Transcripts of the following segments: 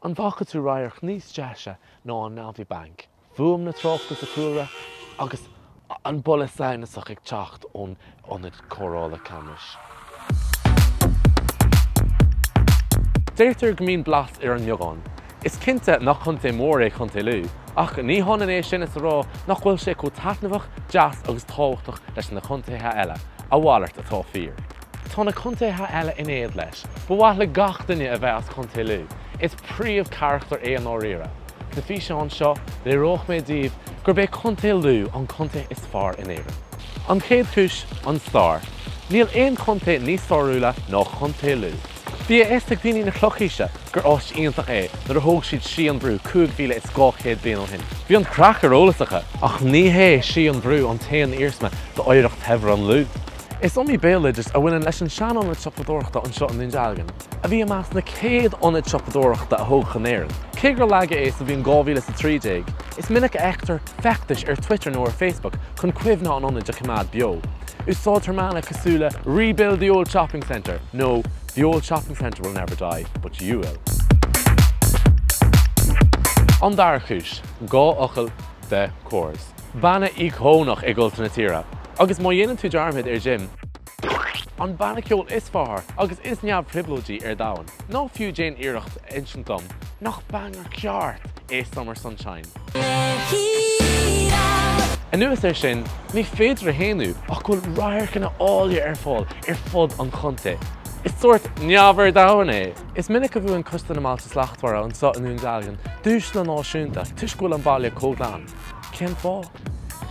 An bhfaca tú radharc níos deise ná an Navy Bank, fuaim na tráchta sa chúlra agus an boladh samhnasach ag teacht ón ionad cóireála camrais? Deirtear go mbíonn blas ar an mbeagán. Is cinnte nach contae mór é Contae Lú, ach ní hionann é sin is a rá nach bhfuil sé chomh taitneamhach, deas agus tábhachtach leis na contaetha eile, a mhalairt atá fíor. Tá na contaetha eile in éad leis. Ba mhaith le gach duine a bheith as Contae Lú. Is príomhcharachtar é i ndáiríre. Sa físeán seo, léireoidh mé daoibh gurb é Contae Lú an contae is fearr in Éirinn. An chéad chúis, an stair. Níl aon chontae níos stairiúla ná Contae Lú. Bhí a fhios ag daoine na Clochaoise gur áit iontach é nuair a thóg siad Sí an Bhrú 5,200 bliain ó shin. Bhí an chraic ar eolas acu! Ach ní hé Sí an Bhrú an t-aon iarsma d'oidhreacht shaibhir an Lú. Is iomaí béaloideas a bhaineann leis an sean-ionad siopadóireachta anseo i nDún Dealgan, a bhí i measc na céad ionad siopadóireachta a tógadh in Éirinn. Cé gur leagadh é sa bhliain 2013, is minic a fheictear feachtais ar Twitter nó ar Facebook chun cuimhne an ionaid a choimeád beo. Úsáidtear mana cosúil le 'Rebuild the old shopping centre' nó 'The old shopping centre will never die, but you will'. An dara cúis, 2 fhocal, The Corrs. Banna íocónach i gcultúr na tíre. Agus má dhéanann tú dearmad ar Jim, an banna ceoil is fearr agus is neamhthrioblóidí ar domhan, ná fiú déan iarracht a insint dom nach banger ceart é Summer Sunshine. Anuas air sin, ní féidir a shéanadh ach go bhfuil radharcanna áille ar fáil ar fud an chontae. Is sórt neamh ar domhan é! Is minic a bhuann Coiste na mBailte Slachtmhara anseo i nDún Dealgan duaiseanna náisiúnta toisc go bhfuil an baile chomh glan. Cén fáth?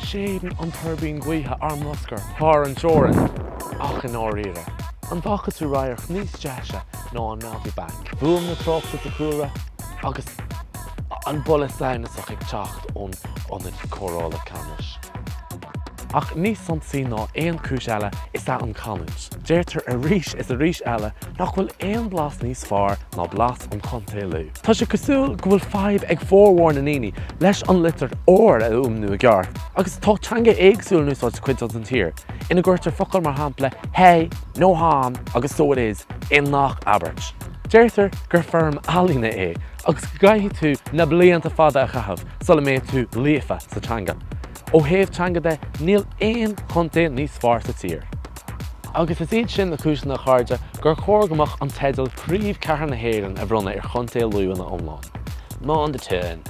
Séideann an tuirbín gaoithe ár mbruscar thar an teorainn! Ach i ndáiríre, an bhfaca tú radharc níos deise ná an Navy Bank, fuaim na tráchta sa chúlra agus an boladh samhnasach ag teacht ón ionad cóireála camrais? Ach níos suntasaí ná aon chúis eile is ea an chanúint. Deirtear arís is arís eile nach bhfuil aon blas níos fearr ná blas an Chontae Lú. Tá sé cosúil go bhfuil fadhb ag formhór na ndaoine leis an litir R a fhuaimniú i gceart, agus tá teanga éagsúil in úsáid sa chuid seo den tír, ina gcuirtear focail mar shampla hey, no harm agus so it is i ngach abairt. Deirtear gur foirm ealaíne é agus go gcaithfidh tú na blianta fada a chaitheamh sula mbeidh tú líofa sa teanga. Ó thaobh teanga de, níl aon chontae níos fearr sa tír. Agus is iad sin na cúiseanna, a chairde, gur chóir go mbeadh an teideal Príomhchathair na hÉireann a bhronnadh ar Chontae Lú ina iomlán. Mon the turn.